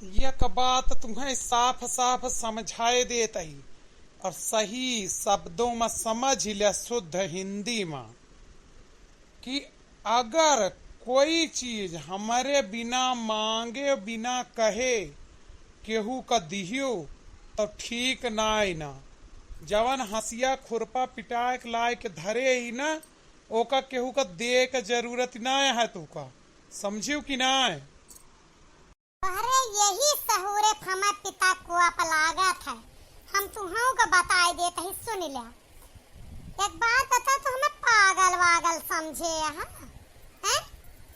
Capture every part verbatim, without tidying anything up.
एक बात तुहैं साफ साफ समझाए देत ही और सही शब्दों में समझ ल्या, शुद्ध हिंदी में, कि अगर कोई चीज हमरे बिना मांगे, बिना कहे केहू का दिहियो, तो ठीक नाई ना। जवन हंसिया खुरपा पिटाए के लाए के धरे ही ना, ओका केहू का दे के जरूरत नाई है तुका। समझियो कि नाई? अरे यही सहूरे फमा पिता को आप लागत है। हम तुहू को बताई देत ही, सुन ल्या। एक बात बता, तो हमें पागल वागल समझे यहाँ, हैं?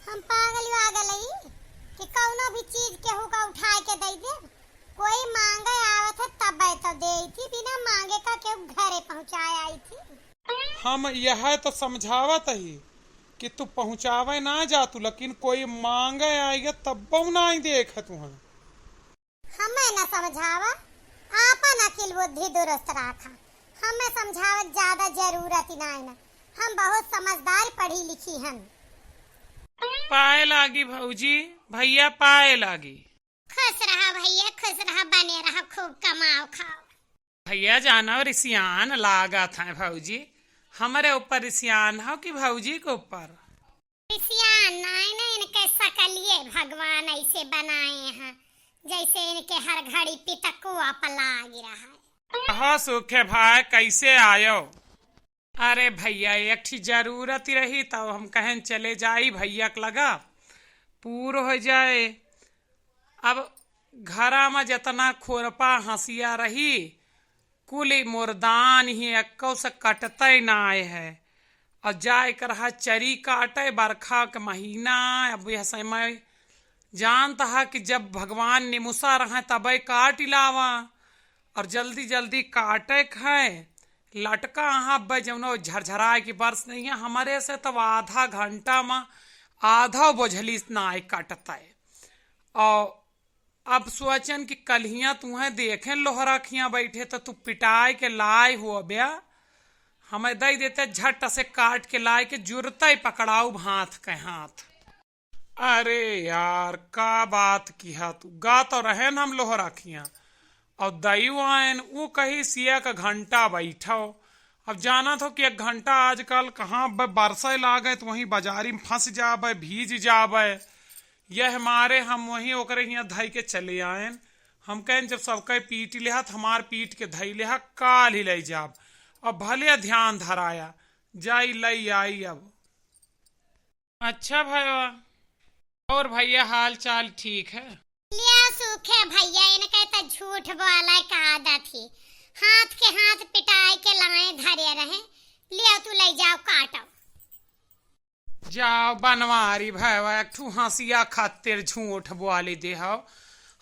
हम पागल वागल ही कि कौनो भी चीज केहू का उठाए के दे दे? कोई मांगे आवत है तब तो दे थी, बिना मांगे का केहू घरे पहुँचाए आई थी? हम यह तो समझावत ही कि तू पहुँचावे ना जा तू, लेकिन कोई मांगे आइगे तब्बो नाई देख तुहैं। हमें न समझावा, आपन अकिल बुद्धि दुरुस्त राखा। हमें समझावत ज्यादा जरूरत ही नाई ना, हम बहुत समझदार पढ़ी लिखी हन। पाए लागी भौजी, भैया पाए लागी। खुश रहा भैया, खुश रहा, बने रहा, खूब कमाओ खाओ। भैया जानो रिसियान लागत हैं भौजी, हमरे ऊपर रिसियान हो कि भौजी के ऊपर? रिसियान नाई ना, इनके सकलिए भगवान ऐसे बनाए हैं, जैसे इनके हर घड़ी पितकुआ पर लाग रहा है। कहो सूखे भाई, कैसे आयो? अरे भैया, एक ठी जरूरत ही रही, तब हम कहेन चले जाई भैया के लगा, पूर हो जाए। अब घरा में जितना खुरपा हंसिया रही, कुल मुर्दान ही, एक्को से कटते नाय है। और जाए के रहा चरी काटे, बरखा के महीना, अब यह समय जानत हा कि जब भगवान निमुसा रहे तबे काट लावा, और जल्दी जल्दी काटे खाए। लटका अहाँ अब्बे जौनो झरझराए के बरस नहीं है, हमरे से तब आधा घंटा में आधा बोझली नाय कटते। और अब सोचन कि कल्हियाँ तुहें देखेन लोहरा खियाँ बैठे, त तू पिटाए के लाए होब्या, हमें दई देते झट से काट के लाए के जुरते पकड़ाउब हाथ के हाथ। अरे यार, का बात किहा तू, गा तो रहेन हम लोहरा खियाँ, और दइउ आएन, ऊ कही सिया का घंटा बैठो, अब जानत हो कि एक घंटा आजकल कहाँ ब-, बरसे लागे, तो वहीं बाजारी में फंस जाबे, भीज जाबे। यह मारे हम वहीं ओकरे हियाँ धई के चले आएन। हम कहेन, "जब सबके पीट लेहा, त हमार पीट के धई लेहा, काल ही लई जाब। अब भले ध्यान धराया, जाई लई आई अब।" अच्छा भैया, और भैया हाल चाल ठीक है? लिया सूखे भैया, इनके त झूठ बोले का आदत ही। हाथ के हाथ पिटाए के लाए धरे रहे। लिया तू ले जाओ काटो। जाओ बनवारी भैया, एक ठू हंसिया खातिर झूठ बोली देहो।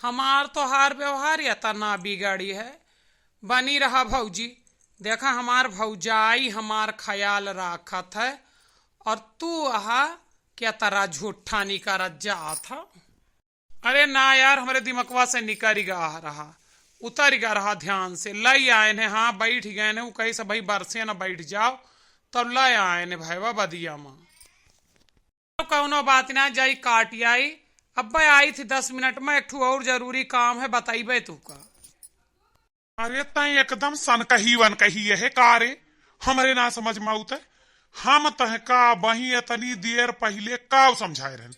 हमार तोहार व्यवहार इतना बिगड़ी है। बनी रहा भौजी, देखा हमार भौजाई हमार ख्याल राखत है और तू अहा के तरह झूठा निकरत जात ह। अरे ना यार, हमरे दिमकवा से निकरि गा रहा, उतरि गा रहा ध्यान से। लई आएन है, हाँ, बैठ गएन है, उ कही सब भाई बरसे न बैठ जाओ, तब लई आएन है भैया बदिया मा। कौनो बात ना, जाई काट आई। अब्बे आई थी दस मिनट में, एक ठू और जरूरी काम है, बताइबे तू का। अरे तैं एकदम सनकही वनकही है का रे? हमरे ना समझ में आउत है। हम तह का बही इतनी देर पहिले का समझाए रहन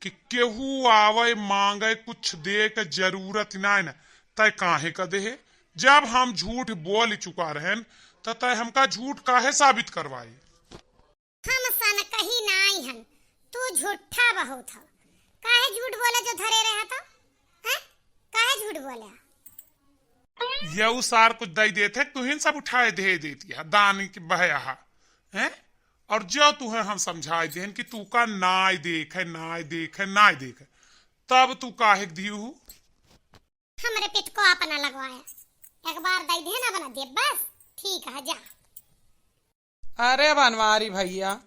कि केहू आवे मांगे कुछ दे के जरूरत नाय न, तय काहे का देहे? जब हम झूठ बोल चुका रहन त तय हमका झूठ काहे साबित करवाए? हम सनकही नाई हन, तू झूठा बहुत हो। काहे झूठ बोले जो धरे रहे तो? हैं? काहे झूठ बोले? यऊ सार कुछ दई देत है, तुहिन सब उठाए दे देती है, दान के बहया है, हैं? और जो तुहे हम समझाए देहन कि तू का नाय देखे, नाय देखे, नाय देखे, तब तू काहे के दिहू? हमरे पित को अपना लगवाया, एक बार दई देहन अपना दे, बस ठीक है, जा। अरे बनवारी भैया,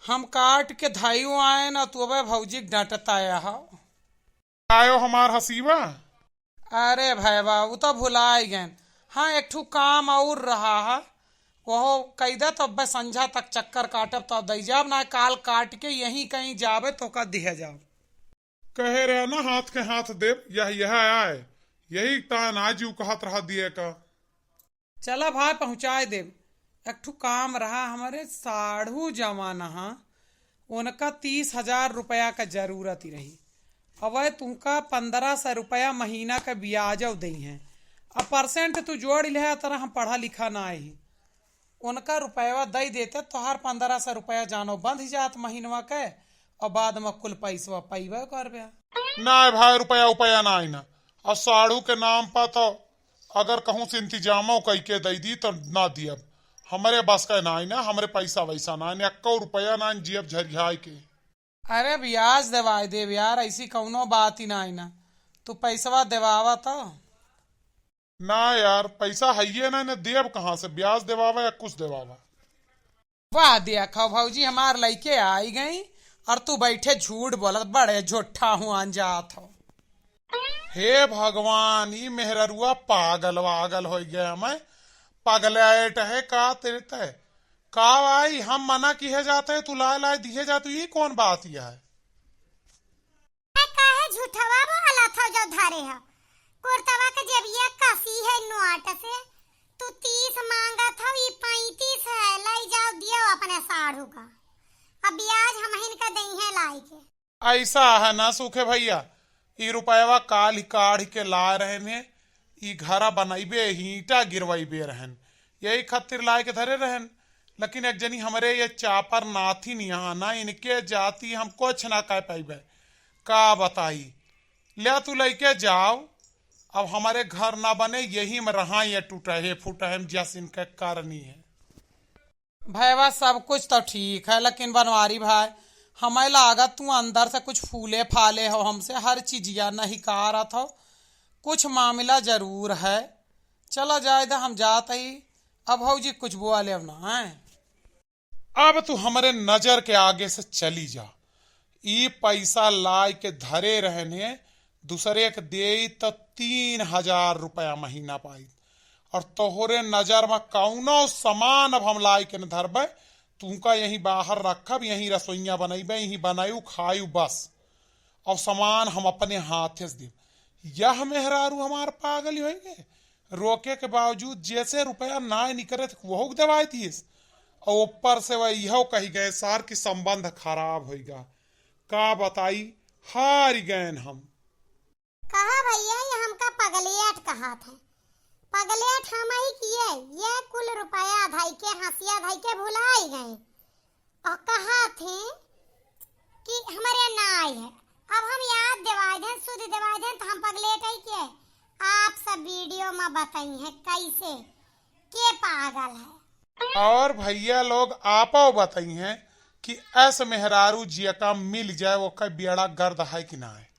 हम काट के धइउ आएन, तू अबे भौजी के डांटत आया हो। आयो हमार हसीवा। अरे भैया, उ तो भुलाई गएन। हाँ, एक ठू काम और रहा है, वहो कई दे, तो अबे संझा तक चक्कर काटब, तो दई जाब ना, काल काट के यहीं कहीं जाबे, तो का दिहे जाब। कहे रहे ना, हाथ के हाथ देब, यह, यह आए, यही तान आजू कहत रहा दिए का। चला भाई, पहुँचाए देब। एक ठो काम रहा, हमरे साढ़ू जवान हा, उनका तीस हजार रुपया का जरूरत ही रही। अब वह तुमका पन्द्रह सौ रुपया महीना का ब्याजौ देइहैं। अब percent तू जोड़ लिहा, तरह हम पढ़ा लिखा ना ही। उनका रुपयवा दइ देते, तोहार पन्द्रह सौ रुपया जानो बंध ही जात महीनवा के, और बाद में कुल पैसवा पइबे करबे। ना भाई, रुपया उपया ना आई ना। और साढ़ू के नाम पर तो अगर कहूँ से इंतजामो कई के दइ दी तो ना दियब। हमरे बस का ना आई ना, हमरे पैसा वैसा ना आई ना, एक्को रुपया ना आई, जियब झरियाई के। अरे ब्याज देवाई देब यार, ऐसी कौनो बात ही ना आई ना। तू पैसवा देवावा तो। ना यार, पैसा हइये ना, ने देब कहाँ से? ब्याज देवावा या कुछ देवावा? वाह, देखो भौजी, हमार लइके आई गई और तू बैठे झूठ बोलत, बड़े झूठा हुआ जात हो। हे भगवान, ई मेहररुआ पागल वागल होइ गया, मैं पगलेट है का तेरे तय? का भाई, हम मना किहे जाते हैं, तू लाए लाए दिहे जातू, ई कौन बात यह है? ए, काहे झूठवा बोलत हौ जो धरे ह? कुर्तवा के जेबिया कसी है नोट से। तू तीस मांगत हौ, ई पैंतीस है, लई जाओ, दियो अपने साढ़ू का। अब ब्याज हमहिन का दइहे लाई के। ऐसा है ना सूखे भैया, ई रुपयवा काल ही काढ़ के ला रहन है, ई घरा बनैबे, ईंटा गिरवैबे रहन, यही खातिर लाए के धरे रहन। लेकिन एक जनी हमरे ये चापर नाथिन यहाँ ना, इनके जाति हम कुछ ना कह पाइबे। का बताई, ले तू लइके जाओ, अब हमरे घर ना बने, यही में रहा, ये टूटे फूटे हम जस इनके करनी है। भैया, सब कुछ तो ठीक है, लेकिन बनवारी भाई, हमें लागत तू अंदर से कुछ फूले फाले हो, हमसे हर चीजिया नहीं कारत हो, कुछ मामला जरूर है। चला जाए दा, हम जात ही। अब भौजी कुछ बोले अब ना है। अब तू हमरे नजर के आगे से चली जा। ई पैसा लाए के धरे रहन है, दूसरे के देई त तीन हजार रुपया महीना पाई। और तोहरे नजर में कौनो सामान अब हम लाए के न धरबे, तुमका यहीं बाहर रखब, यहीं रसोइया बनैबे, यहीं बनायू खायू बस। और सामान हम अपने हाथे से देब। यह मेहरारू हमार पागल होइगे, रोके के बावजूद जैसे रुपया ना निकरे थे, वहू के दवाई दिएस। और ऊपर से वह इहो कही गए, "सार की संबंध खराब होइगा।" का बताई, हार गएन हम। कहा भैया, ये हमका पगलेट कहा थे। पगलेट हम ही किए, ये कुल रुपया धई के, हंसिया धई के भुलाई गए। और कहा थे कि हमरे ना आई है। अब हम याद दिवाई दें, सुध दिवाई दें, तो हम पगलेट ही के। आप सब वीडियो में बताई हैं कैसे, के पागल है। और भैया लोग आपो बताई हैं कि ऐस मेहरारू जिया का मिल जाए, वो का बेड़ा गर्द है कि ना है।